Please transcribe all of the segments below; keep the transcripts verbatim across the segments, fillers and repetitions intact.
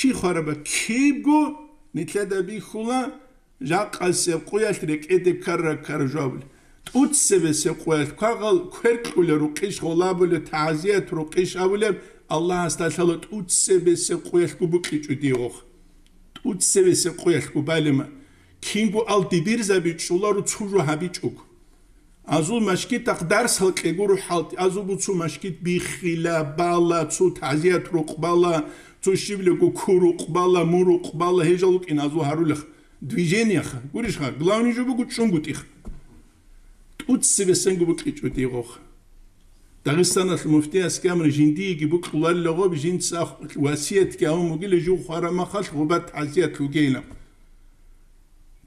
Чи хвараба кибго нилъеда бихьула, жакъасеб къуялъ рекӀеде ккарра ккаржавли. ТӀуцебесеб къуялъ квагъал кверкьула рукъищ гъолабулеб, тагӀзият рукъищ абулеб, Аллагьасда лъала тӀуцебесеб къуялъго букьичӀо дигъох. ТӀуцебесеб къуялъго балема. Кинго ал дибирзаби чӀоларо цо жо гьабичӀого. Азул машгитахъ дарс гьалкьего рухӀалти, азул буцу машгит биххила, бала, цо тагӀзият рукъ бала, цо щиблаго ку рукъ бала, му рукъ бала, гьежал вукӀин азул гьарулех. Движениеха, гурищха, главный жо буго чӀунгутӀих. ТӀуцебесенго букьичӀо дигъох. Дагъистаналъ муфтиясги амру жиндиеги букьуларила гъоб, жинца васиятги гьавун бугила жив хварамахалъ гъуба тагӀзият лугейилан.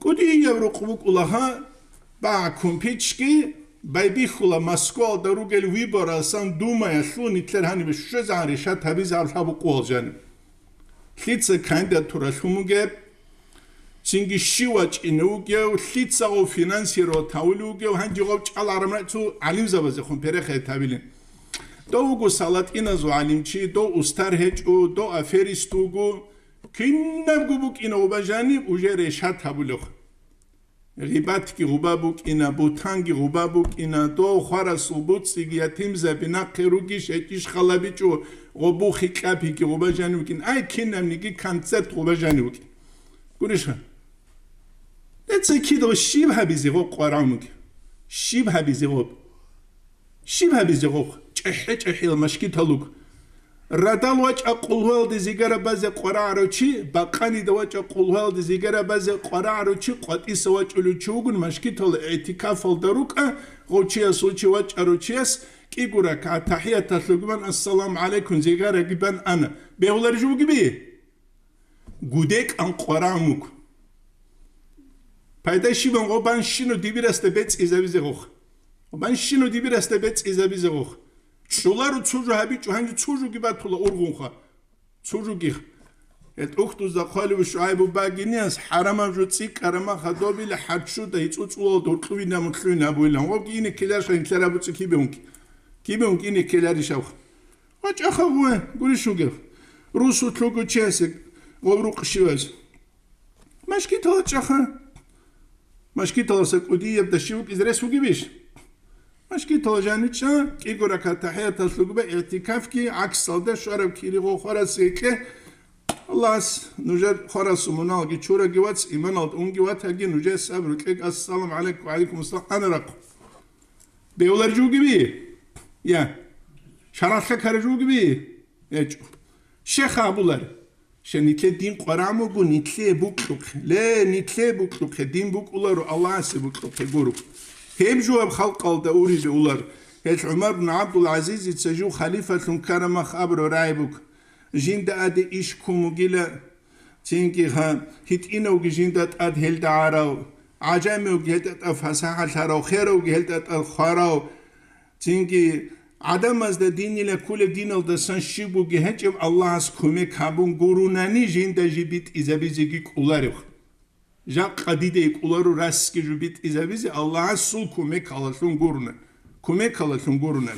КӀудияб рукъ букӀулагьа, багӀ кумпичги байбихьула Москвалда ругел выборалсан Думаялъул нилъер гьанибе щвезегӀан решат гьабизаб лъаб букъугьал жаниб. Лъица кандидатура лъун бугеб, цинги щив вачӀине вугев, лъицаго финансировать гьавулев вугев, гьанже гъов чӀалгӀарамра цо гӀалимзабазехун перехай гьабилин. Дов вуго салатӀиназул гӀалимчи, дов устар гьечӀо, дов аферист вуго. Кинабго букӀина гъуба жаниб уже решат гьабулев. Гъибатги гъуба букӀина, бутанги гъуба букӀина, дов хварасул буцӀцӀиги ятимзаби нахъе ругищ гьечӀищ халабичӀо, гъобу хикьабиги гъуба жаниб букӀин. Ай, кинабниги концерт гъуба жаниб букӀин. Гурищха? Эца кидав щиб гьабизе гъоб къварагӀмуги? Щиб гьабизе гъоб? Щиб гьабизе гъоб? ЧӀехӀе-чӀехӀел машгитал руго. Радал вачӀа къулгьуялде зигарабазе къварагӀарав чи, бакъанида вачӀа къулгьуялде зигарабазе къварагӀарав чи, къватӀиса вачӀулев чи вугун, машгитал игӀтикафалда рукӀа, гъов чиясул чи вачӀарав чияс кӀиго ракагӀат тахӀияталъугибан, ассаламу гӀалайкум, зигараги бан ана. Бегьуларищ вугиби? ГудекӀан къварагӀмуг. Пайда щибан гъобан щинав дибирасда бецӀизабизе гъох. Гъобан щинав дибирасда бецӀизабизе гъох. ЧӀоларо цо жо гьабичӀо, гьанже цо жоги батула ургъунха. Цо жоги. Гьел тӀухьдузда хъвалев ШугӀайбу багиниас хӀарамаб жо цӀикӀкӀарама хадобиле хӀарччуда гьицӀуцӀулалда гьоркьуйна мутлъуйна абуйилан. Гъобги ине ккеларищ гьинлъараб буцӀи кибе унки? Кибе унки ине ккеларищ абха? ВачӀаха гъуе, гурищ вугев. Русулъ вуго чиясе гъов рукъ щиваз. Машгитала чӀаха. Машгиталаса кӀудияб даши вукӀизе рес вугебищ? Машгитала жаничӀа, кӀиго ракат тахӀияталъугба, игӀтикафги, гӀаксалда швараб кири гъо хварас гьекъе. Аллагьас нужер хварасу муналги чураги вац, иманалда унги ватаги, нужер сабру кьек, ассаламу гӀалайкум, ва гӀалайкум ассалам, ана рахъу. Бевлар жугиби? Я. Шаралъа кара жугиби? ГьечӀо. Шех абулар. Ша нилъе дин къварамуго, нилъе букьухъе. Ле, нилъе букьухъе, дин букӀуларо, Аллагьасе букьухъе гуро. Гьеб жугьаб халкъалда урибе улар. Гьел ГӀумар бин ГӀабдул-ГӀазизица жив халифалъун ккарамах абураб рагӀи буго. Жинда аде иш ккун бугила, цинги гьа, гьитӀинавги жинда тӀад гьелда гӀарав, гӀажамивги гьелда тӀад фасахӀалъарав, херавги гьелда тӀад хварав, цинги гӀадамазда динила кколеб диналдасан щиб буги гьечӀеб Аллагьас кумек гьабун гурунани жинда жиб битӀизабизеги кӀоларев. Жакъа диде кӀоларо расги жубитӀизабизе Аллагьасул кумекалалъун гуруна. Кумекалалъун гуруна.